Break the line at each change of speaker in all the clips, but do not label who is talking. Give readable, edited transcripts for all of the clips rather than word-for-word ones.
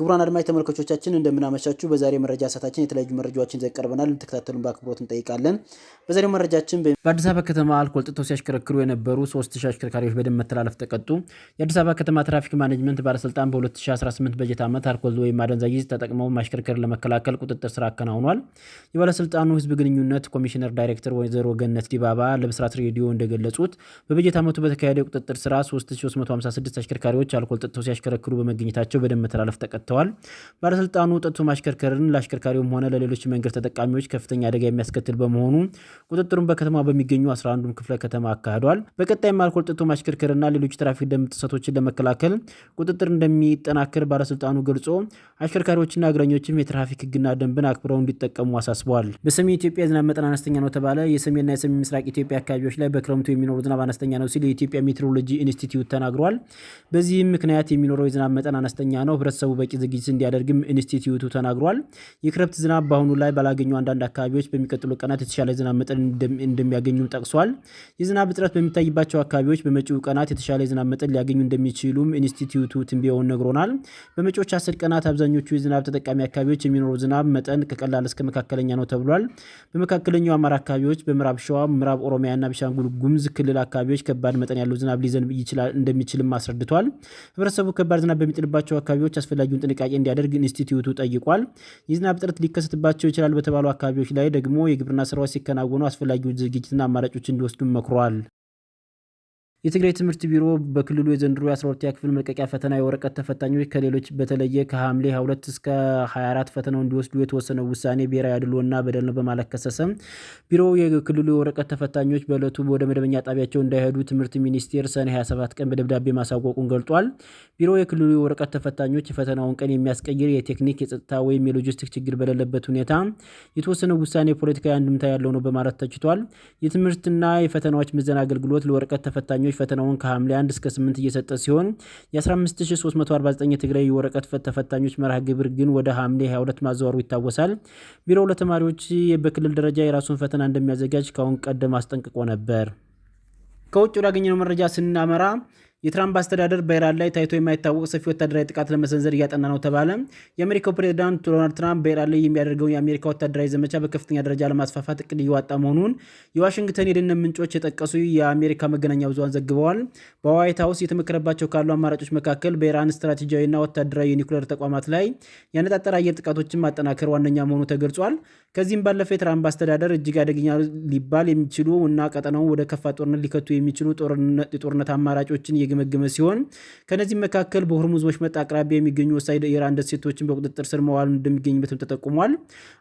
ክቡራን አድማጭ ተመልካቾቻችን፣ እንደምን አመሻችሁ። በዛሬ መረጃ ሰዓታችን የተለያዩ መረጃዎችን ይዘን ቀርበናል። እንድትከታተሉን በአክብሮት እንጠይቃለን። በዛሬው መረጃችን
በአዲስ አበባ ከተማ አልኮል ጠጥተው ሲያሽከረክሩ የነበሩ 3000 አሽከርካሪዎች በደንብ መተላለፍ ተቀጡ። የአዲስ አበባ ከተማ ትራፊክ ማኔጅመንት ባለስልጣን በ2018 በጀት ዓመት አልኮል ወይም አደንዛዥ ዕፅ ተጠቅመው ማሽከርከርን ለመከላከል ቁጥጥር ስራ አከናውኗል። የባለስልጣኑ ህዝብ ግንኙነት ኮሚሽነር ዳይሬክተር ወይዘሮ ገነት ዲባባ ለብስራት ሬዲዮ እንደገለጹት፣ በበጀት ዓመቱ በተካሄደ የቁጥጥር ስራ 3356 አሽከርካሪዎች አልኮል ጠጥተው ሲያሽከረክሩ በመገኘታቸው በደንብ መተላለፍ ተቀጥተዋል። ባለስልጣኑ ጠጥቶ ማሽከርከርን ለአሽከርካሪውም ሆነ ለሌሎች መንገድ ተጠቃሚዎች ከፍተኛ አደጋ የሚያስከትል በመሆኑ ቁጥጥሩን በከተማ በሚገኙ 11ዱም ክፍለ ከተማ አካሂዷል። በቀጣይም አልኮል ጠጥቶ ማሽከርከርና ሌሎች ትራፊክ ደንብ ጥሰቶችን ለመከላከል ቁጥጥር እንደሚጠናከር ባለስልጣኑ ገልጾ፣ አሽከርካሪዎችና እግረኞችም የትራፊክ ሕግና ደንብን አክብረው እንዲጠቀሙ አሳስበዋል። በሰሜን ኢትዮጵያ የዝናብ መጠን አነስተኛ ነው ተባለ። የሰሜንና የሰሜን ምስራቅ ኢትዮጵያ አካባቢዎች ላይ በክረምቱ የሚኖረው ዝናብ አነስተኛ ነው ሲል የኢትዮጵያ ሜትሮሎጂ ኢንስቲትዩት ተናግሯል። በዚህም ምክንያት የሚኖረው የዝናብ መጠን አነስተኛ ነው። ህብረተሰቡ በቂ ዝግጅት እንዲያደርግም ኢንስቲትዩቱ ተናግሯል። የክረምት ዝናብ በአሁኑ ላይ ባላገኙ አንዳንድ አካባቢዎች በሚቀጥሉ ቀናት የተሻለ የዝናብ መጠን እንደሚያገኙም ጠቅሷል። የዝናብ እጥረት በሚታይባቸው አካባቢዎች በመጪው ቀናት የተሻለ የዝናብ መጠን ሊያገኙ እንደሚችሉም ኢንስቲትዩቱ ትንበያውን ነግሮናል። በመጪዎች 10 ቀናት አብዛኞቹ የዝናብ ተጠቃሚ አካባቢዎች የሚኖረው ዝናብ መጠን ከቀላል እስከ መካከለኛ ነው ተብሏል። በመካከለኛው አማራ አካባቢዎች፣ በምዕራብ ሸዋ፣ ምዕራብ ኦሮሚያና ቤኒሻንጉል ጉሙዝ ክልል አካባቢዎች ከባድ መጠን ያለው ዝናብ ሊዘንብ ይችላል እንደሚችልም አስረድቷል። ህብረተሰቡ ከባድ ዝናብ በሚጥልባቸው አካባቢዎች አስፈላጊውን ጥንቃቄ እንዲያደርግ ኢንስቲትዩቱ ጠይቋል። የዝናብ እጥረት ሊከሰትባቸው ይችላል በተባሉ አካባቢዎች ላይ ደግሞ የግብርና ስራዎች ሲከናወኑ አስፈላጊውን ዝግጅትና አማራጮች እንዲወስዱ መክሯል። የትግራይ ትምህርት ቢሮ በክልሉ የዘንድሮ የ12ኛ ክፍል መልቀቂያ ፈተና የወረቀት ተፈታኞች ከሌሎች በተለየ ከሐምሌ 22 እስከ 24 ፈተናው እንዲወስዱ የተወሰነው ውሳኔ ብሔራዊ አድልዎና በደል ነው በማለት ከሰሰ። ቢሮው የክልሉ የወረቀት ተፈታኞች በዕለቱ ወደ መደበኛ ጣቢያቸው እንዳይሄዱ ትምህርት ሚኒስቴር ሰኔ 27 ቀን በደብዳቤ ማሳወቁን ገልጧል። ቢሮው የክልሉ የወረቀት ተፈታኞች የፈተናውን ቀን የሚያስቀይር የቴክኒክ፣ የጸጥታ ወይም የሎጂስቲክ ችግር በሌለበት ሁኔታ የተወሰነው ውሳኔ ፖለቲካዊ አንድምታ ያለው ነው በማለት ተችቷል። የትምህርትና የፈተናዎች ምዘና አገልግሎት ለወረቀት ተፈታኞች ፈተናውን ከሐምሌ 1 እስከ 8 እየሰጠ ሲሆን፣ የ15349 የትግራይ የወረቀት ተፈታኞች መርሃ ግብር ግን ወደ ሐምሌ 22 ማዘዋወሩ ይታወሳል። ቢሮው ለተማሪዎች በክልል ደረጃ የራሱን ፈተና እንደሚያዘጋጅ ከአሁን ቀደም አስጠንቅቆ ነበር። ከውጭ ወዳገኘነው መረጃ ስናመራ፣ የትራምፕ አስተዳደር በኢራን ላይ ታይቶ የማይታወቅ ሰፊ ወታደራዊ ጥቃት ለመሰንዘር እያጠና ነው ተባለ። የአሜሪካው ፕሬዚዳንት ዶናልድ ትራምፕ በኢራን ላይ የሚያደርገውን የአሜሪካ ወታደራዊ ዘመቻ በከፍተኛ ደረጃ ለማስፋፋት እቅድ እያወጣ መሆኑን የዋሽንግተን የደህንነት ምንጮች የጠቀሱ የአሜሪካ መገናኛ ብዙኃን ዘግበዋል። በዋይት ሀውስ እየተመከረባቸው ካሉ አማራጮች መካከል በኢራን ስትራቴጂያዊና ወታደራዊ የኒውክሌር ተቋማት ላይ ያነጣጠረ አየር ጥቃቶችን ማጠናከር ዋነኛ መሆኑ ተገልጿል። ከዚህም ባለፈ የትራምፕ አስተዳደር እጅግ አደገኛ ሊባል የሚችሉ እና ቀጠናውን ወደ ከፋ ጦርነት ሊከቱ የሚችሉ የጦርነት አማራጮችን እየገመገመ ሲሆን፣ ከነዚህም መካከል በሆርሙዝ ወሽመጥ አቅራቢያ የሚገኙ ወሳኝ የኢራን ደሴቶችን በቁጥጥር ስር መዋል እንደሚገኝበትም ተጠቁሟል።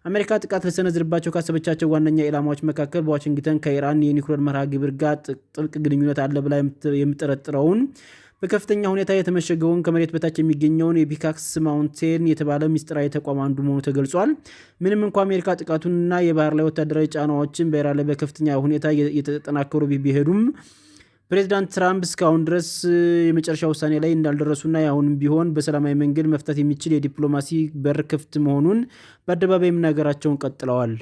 አሜሪካ ጥቃት ልትሰነዝርባቸው ካሰበቻቸው ዋነኛ ኢላማዎች መካከል በዋሽንግተን ከኢራን የኒውክሌር መርሃ ግብር ጋር ጥብቅ ግንኙነት አለ ብላ የምትጠረጥረውን፣ በከፍተኛ ሁኔታ የተመሸገውን፣ ከመሬት በታች የሚገኘውን የፒካክስ ማውንቴን የተባለ ሚስጥራዊ ተቋም አንዱ መሆኑ ተገልጿል። ምንም እንኳ አሜሪካ ጥቃቱንና የባህር ላይ ወታደራዊ ጫናዎችን በኢራን ላይ በከፍተኛ ሁኔታ እየተጠናከሩ ቢሄዱም፣ ፕሬዚዳንት ትራምፕ እስካሁን ድረስ የመጨረሻ ውሳኔ ላይ እንዳልደረሱና አሁንም ቢሆን በሰላማዊ መንገድ መፍታት የሚችል የዲፕሎማሲ በር ክፍት መሆኑን በአደባባይ መናገራቸውን ቀጥለዋል።